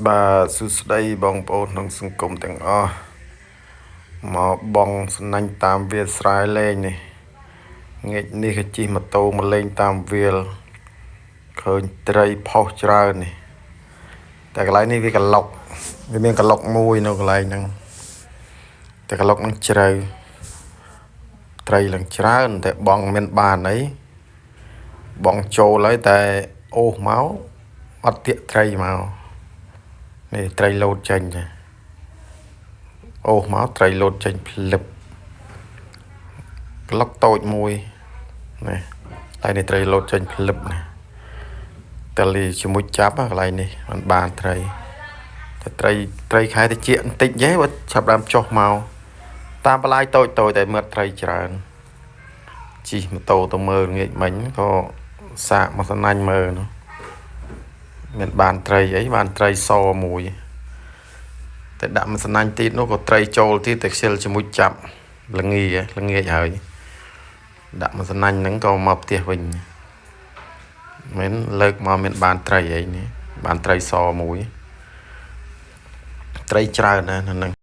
បាទសួស្តីបងប្អូនក្នុងសង្គមទាំងអស់មកបងស្នាញ់តាមវាលស្រែលេងនេះងាកនេះក៏ជិះម៉ូតូមកលេងតាមវាលឃើញត្រីផុសច្រើននេះតែកន្លែងនេះវាក្លុកវាមានក្លុកមួយនៅកន្លែងហ្នឹងតែក្លុកហ្នឹងជ្រៅត្រីឡើងច្រើនតែបងមានបានអីបងចូលហើយតែអូសមកអត់ទាក់ត្រីមកនេះត្រីលោតចេញចាអូសមកត្រីលោតចេញភ្លឹបក្លុកតូចមួយនេះតែនេះត្រីលោតចេញភ្លឹបនេះតលីជាមួយចាប់កន្លែងនេះมันបានត្រីតែត្រីត្រីខែតិចបន្តិចទេបើឆាប់ដើមចុះមកតាមបន្លាយតូចតូចតែមើលត្រីច្រើនជិះម៉ូតូទៅមើលងាកមិញក៏សាកមកស្នាញ់មើលនោះមានបានត្រីអីបានត្រីសមួយតែដាក់មួយស្នាញ់ទៀតនោះក៏ត្រីចូលទៀតតែខ្ជិលជាមួយចាប់ល្ងាល្ងាចហើយដាក់មួយស្នាញ់ហ្នឹងក៏មកផ្ទះវិញមិនលើកមកមានបានត្រីអីនេះបានត្រីសមួយត្រីច្រើនណាស់នៅហ្នឹង។